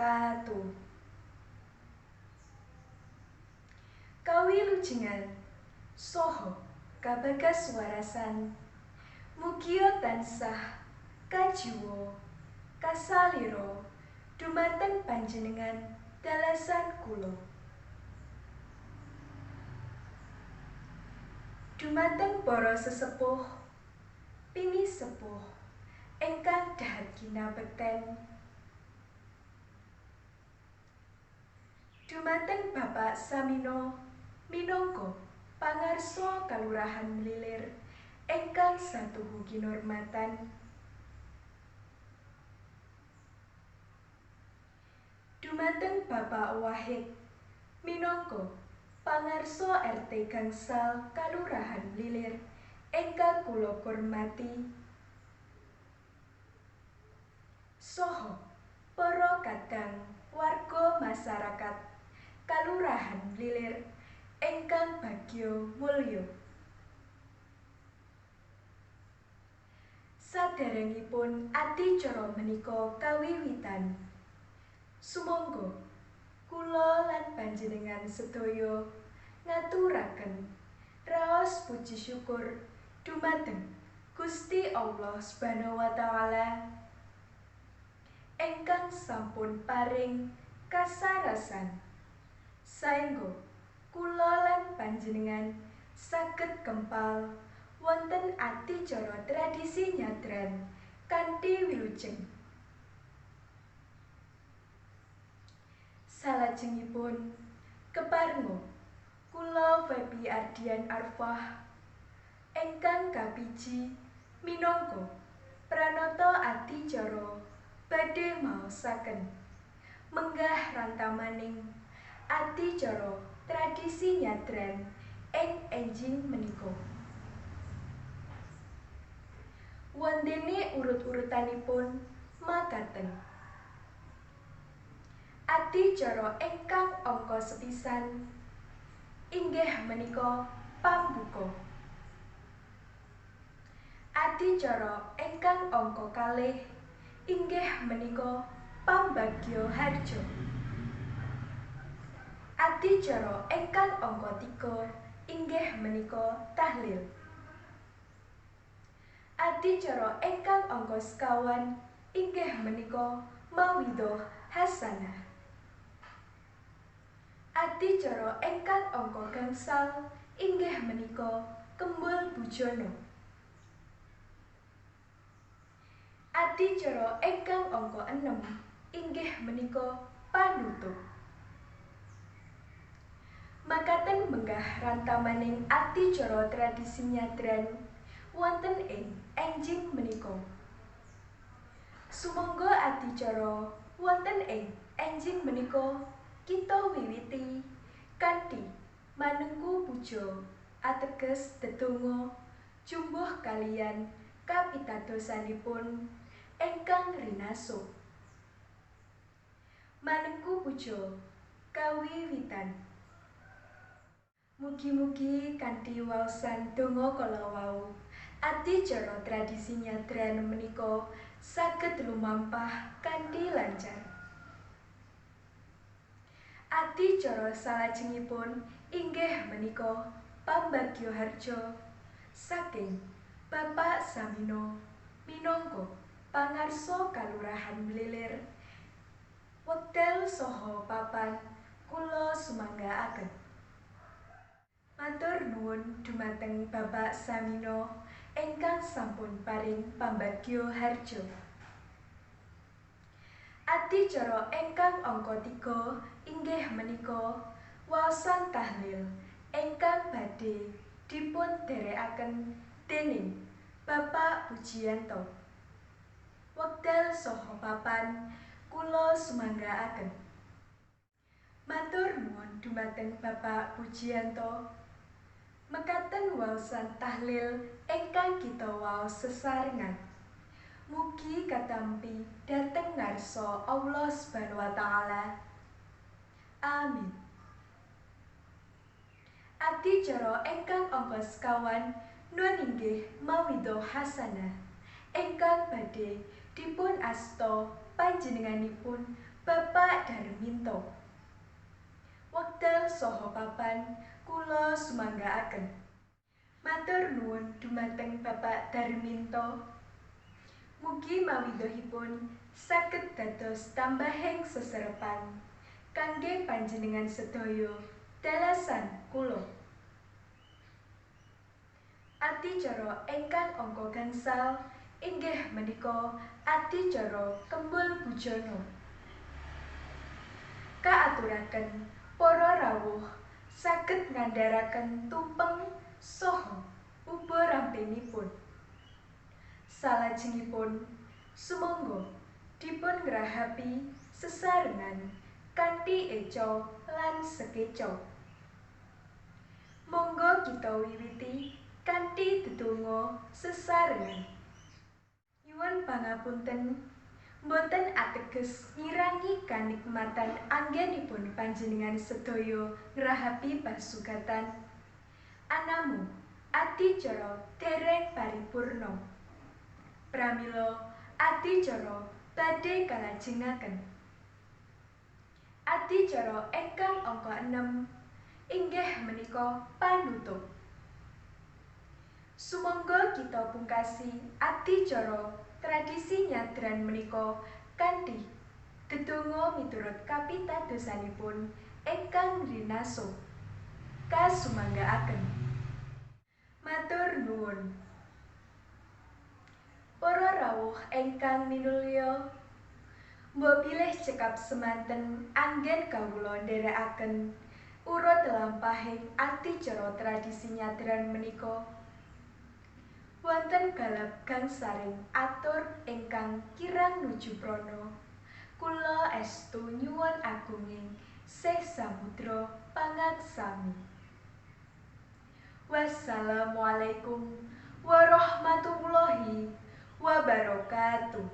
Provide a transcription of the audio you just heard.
Wabarakatuh. Kawilujengan saha kabagas warasan, mugia tansah kajiwa kasalira dumateng panjenengan dalasan kula. Dumateng para sesepuh, pinisepuh ingkang dahat kinabekten. Dumateng Bapak Samino minangka pangarsa Kalurahan Mlilir ingkang satuhu kinurmatan. Dumateng Bapak Wahid minangka pangarsa RT Gangsal Kalurahan Mlilir ingkang kula hormati. Saha para kadang warga masyarakat Kalurahan Mlilir ingkang bagya mulya. Saderengipun adicara menika kawiwitan, sumangga kula lan panjenengan sedaya ngaturaken raos puji syukur dumateng Gusti Allah Subhanahu wa Ta'ala ingkang sampun paring kasarasan saengga kula lan panjenengan saged kempal wonten adicara tradisi nyadran kanthi wilujeng. Salajengipun keparenga kula Febi Ardian Arfah ingkang kapiji minangka pranata adicara badhe maosaken menggah rantamaning adicara tradisi nyadran ing enjing menika. Wondene urut-urutanipun makaten. Adicara ingkang angka sepisan inggih menika pambuka. Adicara ingkang angka kalih inggih menika pambagya harja. Adicara ingkang angka 3 inggih menika tahlil. Adicara ingkang angka sekawan inggih menika mawidhoh hasanah. Adicara ingkang angka gangsal inggih menika kembul bujana. Adicara ingkang angka 6 inggih menika panutup. Makaten menggah rantamaning adicara tradisi nyadran wonten ing enjing menika. Sumangga adicara wonten ing enjing menika kita wiwiti kanthi manengku puja ateges dedonga jumbuh kaliyan kapitadosanipun ingkang rinaso. Manengku puja kawiwitan. Mugi-mugi kanthi waosan donga kala wau adicara tradisi nyadran menika saged lumampah kanthi lancar. Adicara salajengipun inggih menika pambagya harja saking Bapak Samino minangka pangarsa Kalurahan Mlilir wekdal saha papan kula sumanggaaken. Matur nuwun dumateng Bapak Samino ingkang sampun paring pambagya harja. Adicara ingkang angka 3 inggih menika waosan tahlil ingkang badhe dipun dherekaken dening Bapak Pujianto. Wekdal saha papan kula sumanggaaken. Matur nuwun dumateng Bapak Pujianto. Mekaten waosan tahlil ingkang kita waos sesarengan. Mugi katampi dhateng ngarsa Allah Subhanahu wa Ta'ala. Amin. Adicara ingkang angka sekawan nun inggih mawidho hasanah ingkang badhe dipun asta panjenenganipun Bapak Darminto. Wekdal saha papan kula sumanggaaken. Matur nuwun dumateng Bapak Darminto. Mugi mawidahipun saged dados tambahing seserepan kangge panjenengan sedaya dalasan kula. Adicara ingkang angka gangsal inggih menika adicara Kembul Bujana. Kaaturaken para rawuh saged ngandharaken tumpeng saha uba rampenipun. Salajengipun sumangga dipun ngrahapi sesarengan kanthi eca lan sekeca. Monggo kita wiwiti kanthi dedonga sesarengan. Nyuwun pangapunten, mboten ateges ngirangi kanikmatan anggenipun panjenengan sedaya ngrahapi pasugatan. Anamung adicara dereng paripurna. Pramila adicara badhe kalajengaken. Adicara ingkang angka 6 inggih menika panutup. Sumangga kita pungkasi adicara tradisi nyadran menika kanthi dedonga miturut kapitadosanipun ingkang rinaso. Kasumanggaaken. Matur nuwun. Para rawuh ingkang minulya, mbok bilih cekap semanten anggen kawula ndherekaken urut lampahing adicara tradisi nyadran menika. Wonten galap gangsaring atur ingkang kirang nuju prana, kula estu nyuwun agunging sih samudra pangaksami. Wassalamualaikum warahmatullahi wabarakatuh.